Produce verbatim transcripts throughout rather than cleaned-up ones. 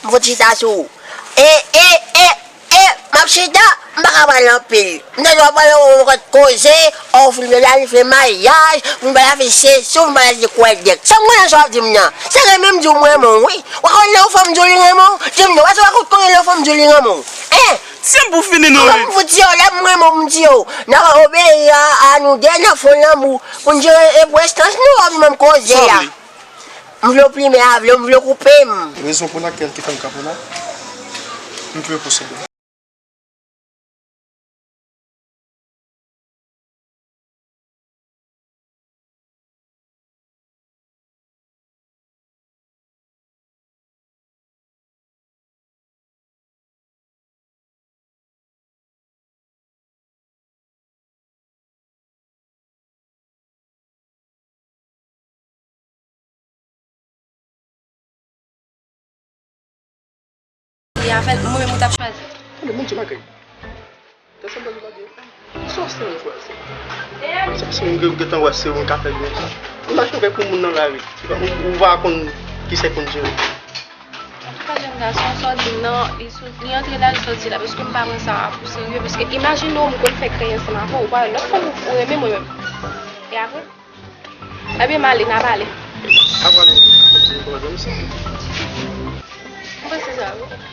Fout chita sou ou. E, e, e, e, m ap chita, m pa ka pale anpil. M tande w ap pale yon kòt koze, o, w fin planifye maryaj, w fin planifye sesi, w fin planifye kwèdèk. Sa m konnen sa w ap di m nan. Se renmen m di w m renmen w, wi. W pa konn lè yon fanm di w li renmen w? Di m non, èske w pa konn lè yon fanm di w li renmen w? Hein? Ti m pou fini non, wi. An, m fout di w, lè m renmen w, m di w. N a obeyi a, a nou de, n a fè lanmou. Pou n jere e prestans nou, w ap menm koze a. M vle w plimen avè w, m vle w koupe m. Rezon pou lakèl ki fè m kanpe la, m vle posede. E avè l, mwen menm ou t ap chwazi? Tande, moun se bagay. Tande sa m pral di bagay. Sa w se yon chwazi. Se paske m gen- gentan wè se ou m ka fè byen. Ou mache avèk yon moun nan lari. Ou, ou pa konn kisa l konn jere. Antouka, jèn gason, sa w di m nan, li sot, li antre la, li soti la, paske m pa pran sa pou serye, paske imajine w, m konn fè kreyans ansanm avè w, ou pa wè lòt fanm ou, ou renmen mwen menm. E apre? Ebyen, m ale, n a pale. Apa nou, nou pa janm sa. Ou panse sa, wi.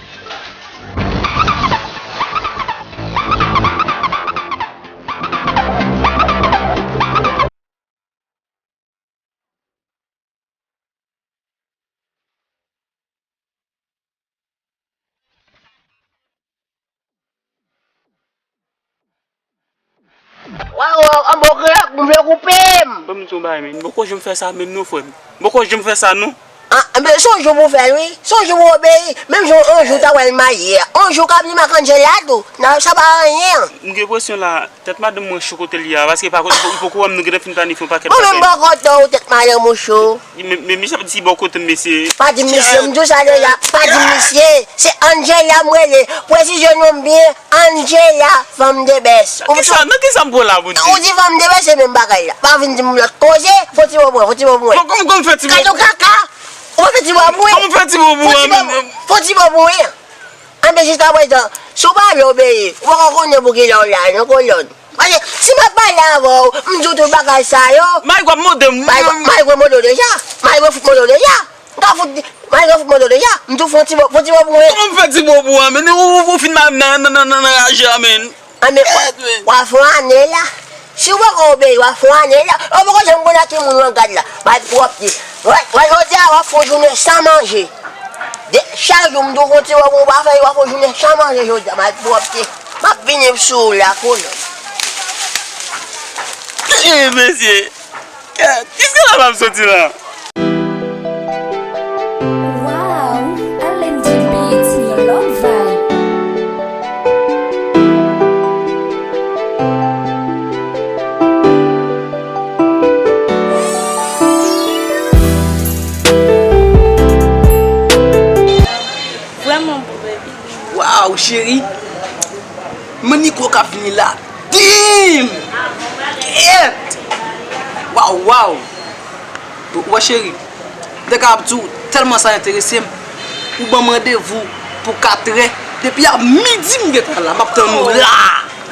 Waw, anbo kreyòk, m vle koupe m. Ban m di w yon bagay, men. M poko janm fè sa, menm non, frè m. M poko janm fè sa, non. Ah, men se yon jou pou w fè l, wi. Se yon jou pou w obeyi. Menm jan yon jou w ta wè l marye a. Yon jou w ka vin ak Angela tou. Nan, sa pa anyen. M gen enpresyon la, tèt madanm mwen cho kote l ye a, paske pa kote, m poko wè m, nou gentan fin planifye yon pakèt bagay. Mwen menm m bò kote w, tèt madanm ou cho. Men, men, men, misye ap di bò kote m, mesye. Pa di m misye, m di w sa deja. Pa di m misye. Se Angela m rele. Presizyon non m byen, Angela, fanm de bès. Nan kisa, nan kisa m pran la pou di? Ou di fanm de bès, se menm bagay la. Pa vin di m lòt koze, fò ti bò pou mwen, fò ti bò pou mwen. Bon, kòman, kòman fè ti bò? Gade w kaka. Ou pa fè ti bò pou mwen. Kòman fè ti bò pou mwen, men? Fò ti bò pou mwen. Anben, jis aprezan, si w pa vle obeyi, ou poko konnen pou kilè w la, non, kolòn. Paske si m ap pale avè w, m di w tout bagay sa yo. Mayk ap mòde m. Mayk, Mayk mòde w deja. Mayk fout mòde w deja. M ka fout, Mayk fout mòde w deja. M di w fè yon ti bò, fè yon ti bò pou mwen. Kòman m fè ti bò pou ou, men? Ou, ou, ou fin nan, nan, nan, nan, nan raje a, men. Anben, w a, w a fè yon ane la. Si w poko obeyi, w a fè yon ane la. Ou poko janm konn ak ki moun w an gad la. Malpwòpte. Wè, wè, jodi a, w ap fè yon jounen san manje. De, chak jou, m di w fè yon ti bò pou w pa fè, w ap fè yon jounen san manje jodi a, malpwòpte. M ap vini sou ou la, kolòn. Eh, mesye. Kèt, kisa la pa m soti la? Wow, L M D Beats, yon lòt vibe. Vrèman bon, baby. Waw, cheri. Men mikwo k ap vini la. Dim! Kèt! Waw, waw! Ou wè, cheri, m te ka ap di w, tèlman sa enterese m, ou ban m randevou pou katrè. Depi a midi m gentan la, m ap tann ou la.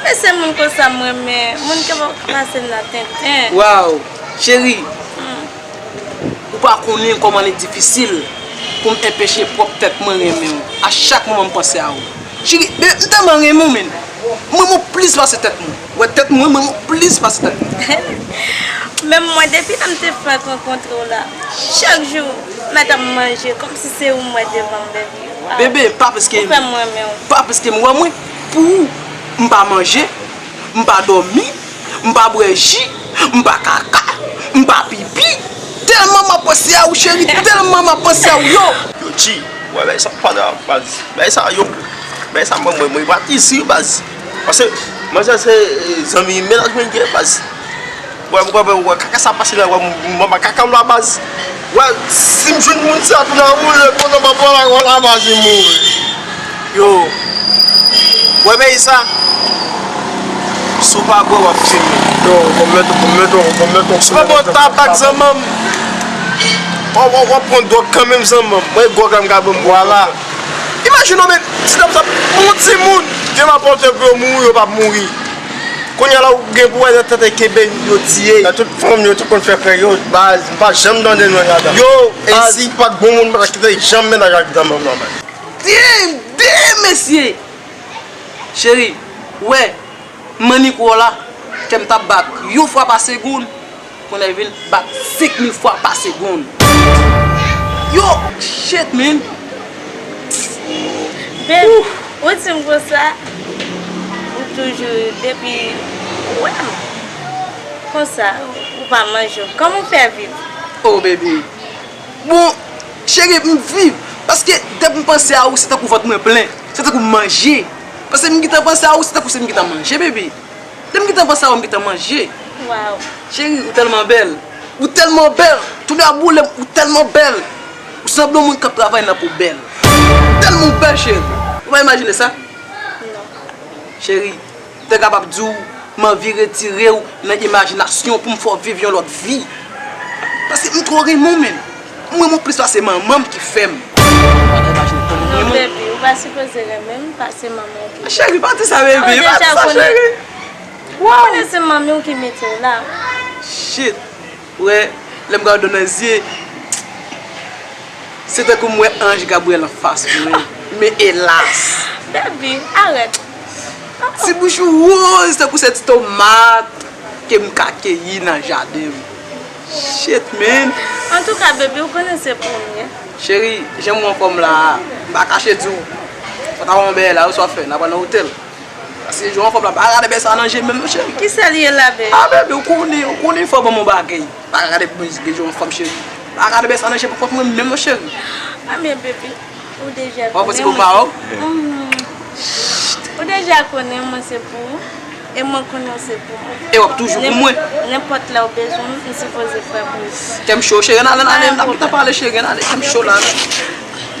Men se moun konsa m renmen, moun ki ap pase m nan tenten. Waw, cheri, ou pa konnen kòman li difisil pou m enpeche pwòp tèt mwen renmen w. A chak moman m panse a ou. Cheri, men m tèlman renmen w, men. M renmen w plis pase tèt mwen. Wè tèt mwen, m renmen w plis pase tèt mwen. Menm mwen, depi lè m te fèk rankontre w la, chak jou, m mèt ap manje, kòmsi se ou m wè devan m, baby. Waw. Bebe, pa piske, ou fè m renmen w. Pa piske m wè mwen, pou ou, m pa manje, m pa dòmi, m pa bwè ji, m pa kaka, m pa pipi. Tèlman m ap panse a ou, cheri, tèlman m ap panse a ou, yo. Yo, G, wè, bagay sa pa nan baz. Bagay sa, yo, bagay sa, mwen, mwen, mwen, pa ti si, baz. Paske, manzè se, eh, zanmi mennaj mwen gen, baz. Wè, wè, wè, wè, kaka sa pase la, wè, m, m, m, kaka m la, baz. Wè, si m jwenn moun sa, tou nan woule, konnen m ap pran la, wè, la, baz, li mouri. Yo, wè peyi sa? Si w pa bwè, w ap fime. Yo, bon, mèt, bon, mèt, bon, mèt, si w pa bwè, w ap fime. Tabak, zanmanm. W, w, w ap pran dwòg kanmenm, zanmanm. Mwen, gwòg la, m ka bwè, m bwè la. Imajine w, men ti dam sa, yon timoun. Dye m ap pòte pou yo mouri, yo p ap mouri. Kounye a la, ou gen pou wè nan tenten kenbe yo tiye. Nan tout fanm yo, tou konn fè frè yo, baz, m pa janm tande nou ladan. Yo, e si pa t bon moun, m pa t kite janm mennaj ak dam nan, non, baz. Damn, damn, mesye! Cheri, wè, m annik wè w la, kè m t ap bat yon fwa pa segonn, kounye a vin bat senk mil fwa pa segonn. Yo, shit, man. Babe, ou di m konsa, ou toujou depi ou wè m konsa, ou pa manje. Kòman w fè viv? Oh, baby. Bon, cheri, m viv. Paske depi m panse a ou, se tankou vant mwen plen. Se tankou m manje. Paske m gentan panse a ou, se tankou se m gentan manje, baby. Depi m gentan panse a ou, m gentan manje. Waw. Cheri, ou tèlman bèl. Ou tèlman bèl. Tout a boule m, ou tèlman bèl. Ou sanble yon moun k ap travay nan poubèl. Tèlman ou bèl, cheri. Ou pa imajine sa? Non. Cheri, m te kapab di w, m anvi retire w nan imajinasyon pou m fè w viv yon lòt vi. Paske m twò renmen w, menm. M renmen w plis pase manman m ki fè m. Ou pa ta imajine kòman m renmen w. Non, baby, ou pa sipoze renmen m pase manman w ki fè m. Cheri, pa di sa, baby, pa di sa, cheri. Ou konnen se manmi w ki mete w la. Shit. Wè, lè m gade w nan zye, se tankou m wè anj Gabriyèl anfas mwen. Men elas! Baby, arèt. Ti bouch ou woz tankou se ti tomat ke m ka keyi nan jaden m. Shit, man. Antouka, baby, ou konnen se pou m ye. Cheri, jan m wè w anfòm la a, m pa kache di w, fò ta wè yon bèy la, ou sa w ap fè, n a pral nan otèl. Paske jan w anfòm la, pa gade bèy sa nan je m menm non, cheri. Kisa l ye la, baby? Ah, baby, ou konnen, ou konnen fò ban m yon bagay. Pa gade bèy jan w anfòm, cheri. Pa gade bèy sa nan je m pou kont mwen menm non, cheri. Ah, men, baby, ou deja konnen mwen se pou ou. Ou deja konnen mwen se pou ou. E mwen konnen w se pou mwen. E w ap toujou pou mwen. Nenpòt lè w bezwen m, m sipoze prè pou ou. Kè m cho, cheri, n ale, n ale, n ap gentan pale, cheri, n ale, kè m cho la.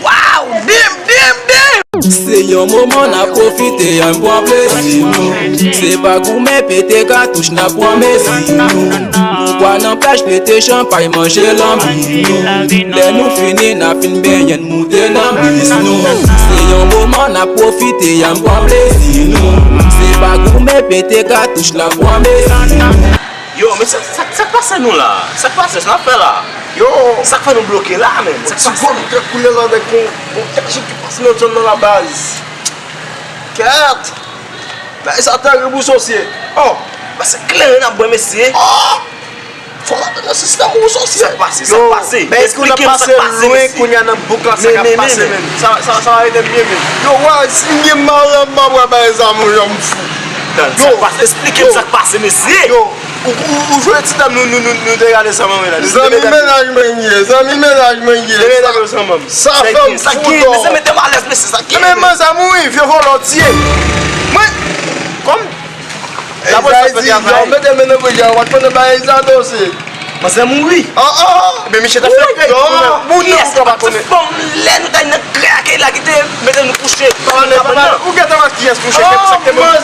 Wow, damn, damn, damn! Se yon moman n ap pwofite, ann pran plezi nou. Se pa goumen, pete katouch, n ap pran mezi nou. Nou pral nan plaj, pete chanpay, manje lanbi nou. Lè nou fini, n a fin benyen, moute nan bis nou. Se yon moman n ap pwofite, ann pran plezi nou. Se pa goumen, pete katouch, n ap pran mezi nou. Yo, men sa, sa, sa k pase nou la? Sa k pase? Sa n ap fè la? Yo! Sa k fè nou bloke la, menm? Sa k pase? Yon ti gwo kèk koulè la avèk yon, yon kèk jip ki pase nan zòn nan la baz. Kèt! Bagay sa tèrib wi sòsye. Oh! Bagay se kleren n ap bwè, mesye. Oh! Fò w rete nan sistèm ou sòsye. Sa k pase? Sa k pase? Yo, men èske w t ap pase lwen kounye a nan bouk la, sa k ap pase menm? Sa, sa, sa va rete byen menm. Yo, wè, si m gen malan m pa bwè bagay sa, monchè, m fou. Yo, sa k pase? Esplike m sa k pase, mesye. Yo, ou, ou, ou jwe ti dam nou, nou, nou, nou te rale sa manman la. Zanmi mennaj mwen ye, zanmi mennaj mwen ye. Sa fè m fou, non. Mezanmi, mete m alèz, mesye, sa k gen? Men manzè mouri, vye vòlò tiye. Mwen, kòm la polis ap fè travay. Yo, mete men nan bouch, yo, w ap konnen bagay sa tou se. Manzè mouri. Ah, ah. Men misye t ap fè krèk. Moun nan ou ka pa konnen. Fanm lè nou t al nan krèk la ki te mete nou kouche. Ou gentan wè kiyès kouche, sa k te dwe nou.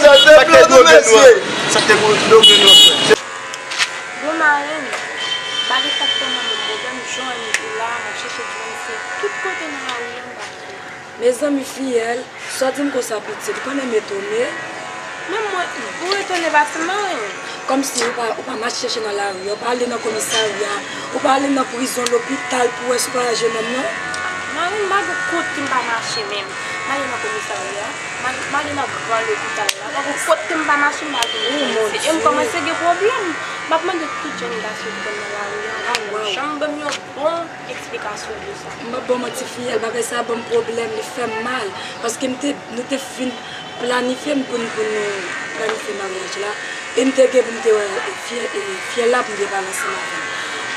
Sa k te dwe nou. Bon, marenn, bagay sa k fè mwen gen pwoblèm, jan m ye la, m ap chèche djòb, se tout kote nan lari a, m pa jwenn. Mezanmi, Fiyèl, sa w di m konsa, pitit, ou konnen m etone. Menm mwen, ou etone pase m, marenn. Kòmsi ou pa, ou pa mache chèche nan lari a, ou pa ale nan komisarya, ou pa ale nan prizon, lopital pou wè si w pa wè jenòm nan? Marenn, m pa gen kote m pa mache menm. M ale nan komisarya, m ale, m ale nan gran lopital la. M pa gen kote m pa mache, m pa jwenn mesye. E m kòmanse gen pwoblèm. M ap mande tout jèn gason ki konn nan lari a, pa janm ban m yon bon eksplikasyon de sa. M p ap ba w manti, Fiyèl, bagay sa a ban m pwoblèm, li fè m mal. Paske m te, nou te fin planifye m pou n, pou nou planifye maryaj la. E m te gen pou m te wè Fiyèl, e, Fiyèl la pou m te pale ansanm avè l.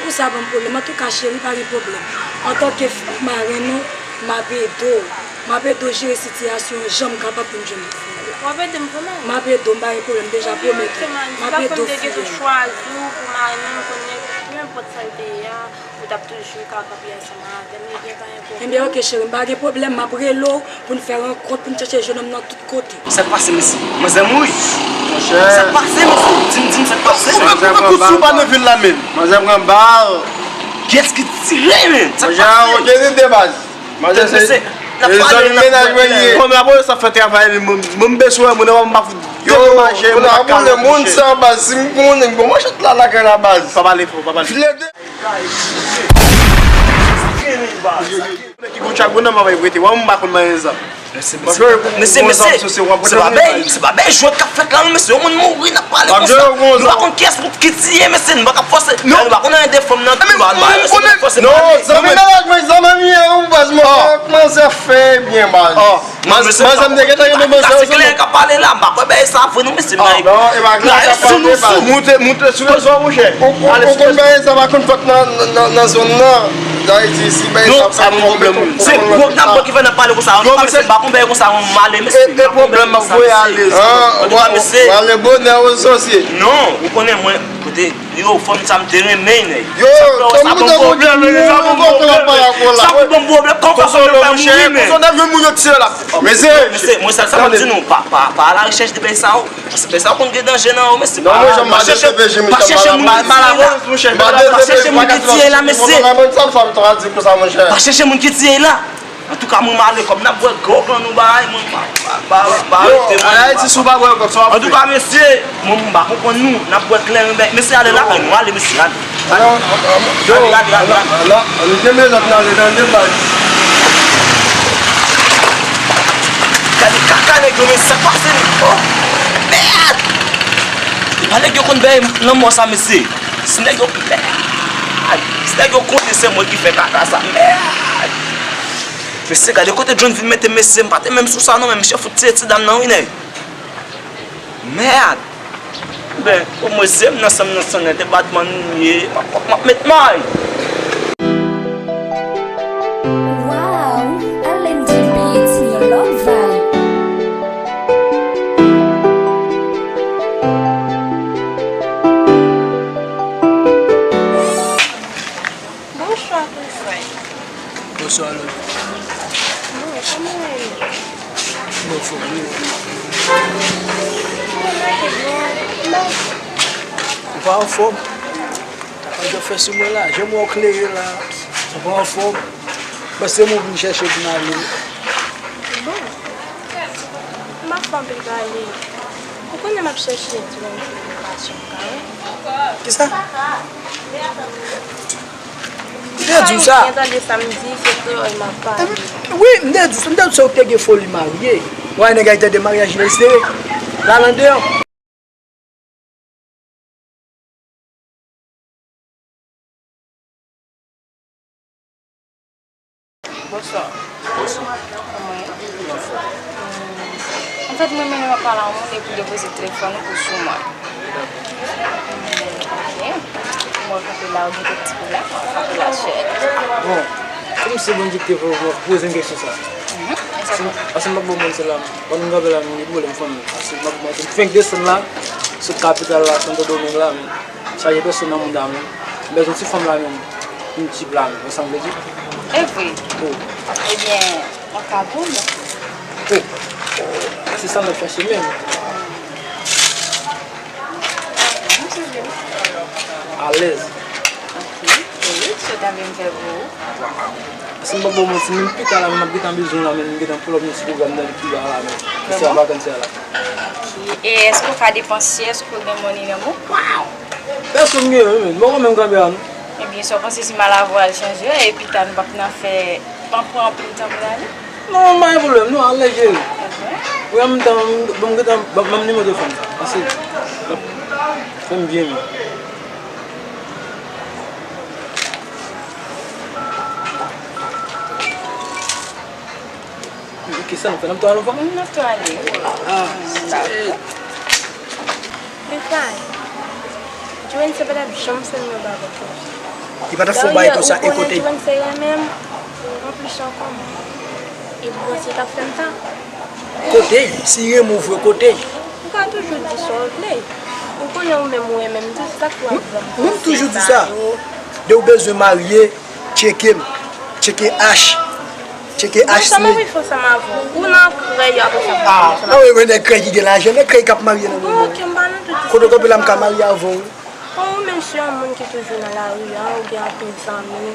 Pou sa ban m pwoblèm. Antouka, cheri, pa gen pwoblèm. Antanke marenn ou, m ap ede w. M ap ede w jere sitiyasyon an jan m kapab pou m jwenn Fiyèl la. W ap ede m kanmenm? M ap ede w, m pa gen pwoblèm, deja pwomèt ou. M ap ede w, Fiyèl. Chwazi w pou marenn ou, konnen, nenpòt sa l te ye a, ou t ap toujou ka kanpe ansanm avè m, ebyen, pa gen pwoblèm. Ebyen, oke, cheri, m pa gen pwoblèm, m ap rele w pou n fè rankont, pou n chèche jenòm nan tout kote. Sa k pase, mesye? Manzè mouri? Monchè. Sa k pase, mesye? Di m, di m sa k pase. Ou fè, ou fè kout sou pa nan vil la menm. Manzè pran bal. Kiyès ki tire, menm? Sa k pase? Monchè, oke, tande, baz. Manzè se, Mezanmi, mennaj mwen ye. Bon, men apre sa fè travay li, mwen, mwen m bezwen wè moun nan, m pa fout. Yo, yo, manje, moun nan pa kale moun sa, baz, si m konnen, bon, mwen chat la lakay la, baz. Pa pale fò, pa pale. File de. Ki gon chak moun nan m ap rete. Wè, m pa konn manyen zam. Mesye, mesye, se pa bèy, se pa bèy jwèt k ap fèt la, non, mesye. Yon moun mouri, n ap pale konsa. Nou pa konn kiyès ki tiye, mesye. Nou pa ka fòse. Nou pa konn anyen de fanm nan, nou pa konn fòse. Non, zanmi, mennaj mwen, zanmi m ye, ou baz mwen, kòmanse fè byen, baz. Manzè m te gentan gen manzè. Se klè k ap pale la, m pa kwè bèy sa vre non, mesye. Nan, e pa klè k ap pale, baz. Moute, moute sou rezo, monchè. Ou konn bèy sa pa konn fèt nan, nan, nan zòn nan. Dayiti, si bèy sa ap fèt, se gwo k nan bò ki fè n ap pale konsa. Antouka, mesye, m pa konn bèy konsa, m ale, mesye. E pwoblèm m ap voye ale. Antouka, mesye. Ou ale bonè, ou sòsye. Non, ou konnen mwen, kote. Yo, fanm sa m te renmen, nèg. Yo, sa pou ban m pwoblèm, sa pou ban m pwoblèm. Sa pou ban m pwoblèm. Kòkòt sa pou ban m mouri, men. Konsa w ap jwenn moun yo tiye la. Mesye, mesye, mwen sèl sa m ap di nou, pa, pa, pa alarechèch de bèy sa yo. Paske bèy sa yo konn gen danje nan yo, mesye. Pa chèche, pa chèche moun ki tiye la. Pa chèche moun ki tiye la, mesye. Pa chèche moun ki tiye la. Antouka, mwen m ale kòm n ap bwè gòg lan nou bay, mwen m pa, pa, pa, pa rete, mwen. An Ayiti, si w pa bwè gòg, sa w ap fè? Antouka, mesye, mwen m pa konprann nou, n ap bwè kleren bèk. Mesye, ale lakay nou, ale, mesye, ale. Ale, ale, ale, ale, ale. Ann te mezanmi, n ale nan deba. Gade kaka nèg yo, men sa k pase nou. Oh, mèd! E pa nèg yo konn bèy lanmò sa, mesye. Si nèg yo, mèd! Si nèg yo konnen se mwen ki fè kaka sa, mèd! Mesye, gade kote John vin mete mesye, m pa te menm sou sa non, men misye fout tiye ti dam nan wi nèg. Mèd! Ben, omwen zye m nan san m nan san nèt, e Batman nou ye, m ap, m ap met may! Wow, L M D Beats, yon lòt vibe. Bonswa, Wilfred. Bonswa, Lolo. Bon, kòman w ye? Mwen anfòm, wi. Mwen remake bon. Ou pa anfòm? Sa k ap fè sou mwen la? Jan m wè w klere la, ou pa anfòm? Paske mwen vin chèche pou n ale. Bon. M ap fè anpil pale. Ou konnen m ap chèche di w yon kominikasyon, ka wè? Kisa? M te di w sa. Ou tande sa m di, se kreyòl m ap pale. Wi, m te di w sa, m te di w sa ou te gen foli marye. Ou wè nèg a tande maryaj li sere. L al andeyò. Bonswa. Bonswa. Kòman w ye? Anfèt, mwen menm m ap pale a yon moun epi l depoze telefòn ou sou mwen. Ok. Mwen kanpe la, ou gen kèk ti pwoblèm, mwen kanpe la, chè. Bon, kòm se Bondye ki te poze m kesyon sa. Mhm. Paske m pa bon moun se la. Pandan m kanpe la, m gen pwoblèm fanmi. Paske m ap manti. M fenk desann la, sot kapital la, Santo Domingo la, men chaje pèsòn nan mouda m. M bezwen ti fanm la menm. Yon tip la menm. Ou sa m vle di? E vre? Oh. Ebyen, an ka bon, non? Oh. Se sa m ap chache menm. Alèz. Ok. E wi, sa w ta vle m fè pou ou? Waw. Si m pa ba w manti, menm pita la, menm m ap gentan bezwen w la, menm m gentan pull up yon ti pwogram nan Kiba la, menm. Vrèman? Se an vakans sa la. Ok. E èske w ka depanse? Èske w gen money nan men w? Waw! Pèsonn gen, wi, menm. M poko menm kanpe a, non. Ebyen, sa w panse si m al avè w al chanje, e pita nou p ap nan fè, pran, pran anpil tan pou n ale? Non, pa gen pwoblèm, non, alèz, cheri. Ok. Wi, an menm tan, ban m gentan, ban m nimewo telefòn sa. Pase, fè m byen, men. Kisa nou fè? N ap tou ale, fanmi? N ap tou ale. Ah, shit. Defay, Joanne se pa t ap janm fè m yon bagay konsa. Li pa t ap fè yon bagay konsa, e kote? Joanne se renmen m, anplis ankò, e m panse l t ap fè m sa. Kote? Si renmen w vre, kote? Ou ka toujou di sa w vle. Ou konnen ou menm ou renmen m tou, se sa k fè w ap ban m konsèy sa yo. M toujou di sa. Depi w bezwen marye, tcheke m. Tcheke H. Tcheke H. Sa m ap fè ansanm avè w. Ou nan krèy, apre sa m ap fè ansanm avè w. Ah, wi, wi, nèg krèy ki gen lajan, nèg krèy k ap marye nan moman. Ok, m pa nan tout diskusyon sa. Kote w kanpe la, m ka marye avè w. Bon, ou menm se yon moun ki toujou nan lari a, ou gen anpil zanmi.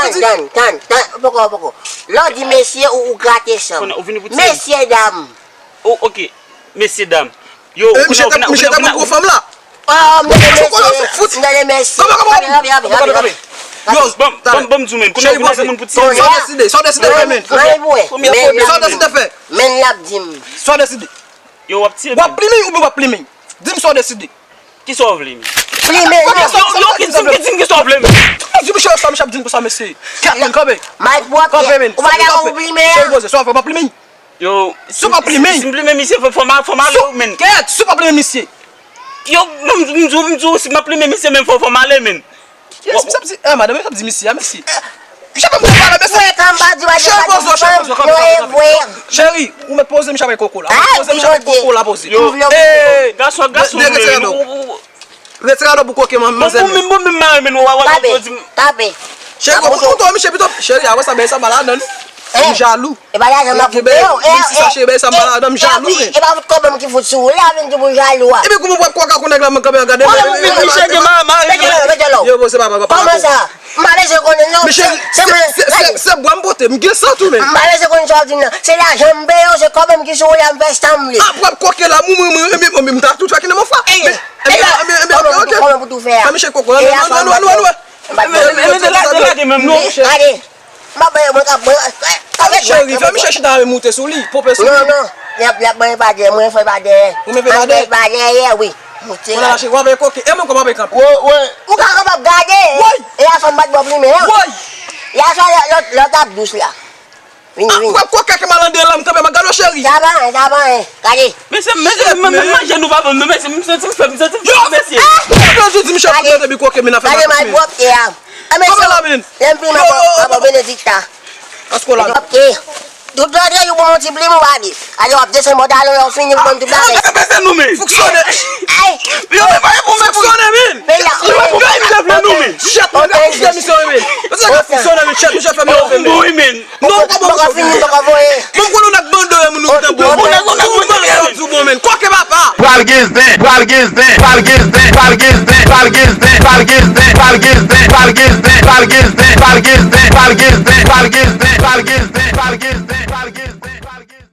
tann, tann, tann, tann, poko, poko. Lè w di mesye, ou, ou grate san m. Mesye dam. Oh, ok. Mesye dam. Yo, misye te pran gwo fanm la. Oh, m tande mesye, m tande mesye. Kanpe, kanpe, kanpe. Yo, ban m di w menm. Kounye a ou vin ak moun pou ti. Sa w deside, sa w deside fè menm. Sa w deside fè. Men l ap di m. Sa w deside. Yo, w ap tiye menm. W ap plimen oubyen w ap plimen? Di m sa w deside. Kisa w vle menm? Plimen non. Yo, ki di m, ki di m kisa w vle menm. Di m chè sa m chap di m konsa mesye. Kèt men kanpe. Kanpe men. Ou pa dakò ou plimen an? Cheri poze, sa w ap fè, w ap plimen? Yo, si w pa plimen. Si m plimen misye, fò m ale wi menm. Kèt, si w pa plimen misye. Yo, non, m di w, m di w, si m ap plimen misye menm, fò, fò m ale menm. Yes, misye ap di, eh, madanm, misye ap di misye, ah, mesye. Misye pa mwen pale, mesye. Cheri poze, cheri poze, kanpe, kanpe, kanpe. Cheri, ou mèt poze, misye ap bay koko la. Poze, misye ap bay koko la, poze. Yo, gason, gason, ou menm. Retire do pou koke manzè. Bon, bon, bon, men mare men ou wa wa yo di m. Tape. Cheri, ou konn ou misye pito. Cheri, a wè sa bay sa ba ladan. M jalou. E pa lajan m ap fout yo. Menm si sa cheri bay sa ba ladan, m jalou men. E pa fout kòb m ki fout sou ou la, vin di pou jalou a. Epi kouman w ap kwè ka konnen la man kanpe an gade. Kòman misye gen mare mare. Yo bon se pa pa pa. Kòman sa? M pa bezwen konnen non. Se mwen. Se bwa m pote, m gen san tou men. M pa bezwen konnen sa w di m nan. Se lajan m peye w, se kòb m ki sou ou la, m fè sa m vle. Apre koke la, mwen mwen mwen mwen mwen m ta tou tchwake nan mwen fwa. Ebyen, ebyen, ok, ok. Kòman pou tou fè a? Fè misye koko. Ann, ann, ann, ann, ann, ann. Mete lage menm non. Gade. M ap bay mwen kap mwen. Fè misye ri, fè misye chita avè moute sou li, ponpe sou li. Non, non. L ap, l ap bay pa dèyè, mwen fè pa dèyè. Ou menm fè pa dèyè? Fè pa dèyè, wi. Moute. Ou la mache, w ap koke, e mwen kòm ap kanpe. Ou ka kanpe ap gade. Woy! E a fanm bat bò plimen an. Woy! E a sa lè, lè, lè w t ap dous la. Vini, vini. Apre koke ke malandren la, m kanpe m ap gade w cheri. Sa pa anyen, sa pa anyen. Gade. Mesye, mesye, m menm manje nou pa bon non, mesye, m santi m fèb, m santi m fèb, mesye. Yo, yo di misye pou mete bi koke men nan fè. Gade malpwòpte a. A mesye, lè m fini m ap ban Benedikta. Paske w la. Malpwòpte. Tout lòt jou pou yon ti plim ou pa di. Gade w ap desann pantalon lè w fini pou ban m tout bagay. Gade peze nou men. Fonksyonè. Ay. Yo men pa pou men fonksyonè men. Yo men pou men nou men. Chat mwen ka fonksyonè misyon men. Yo se ka fonksyonè men chat misye fè men. Bon men. Non, ou pa bon misye. Bon, konnen w nèg bando e moun ou tan bon. Bon, nèg ou nèg bando e moun. Koke papa. Pral gen zen, pral gen zen, pral gen zen, pral gen zen, pral gen zen, pral gen zen, pral gen zen, pral gen zen, pral gen zen, pral gen zen, pral gen zen, pral gen zen, pral gen zen, pral gen zen, pral gen zen.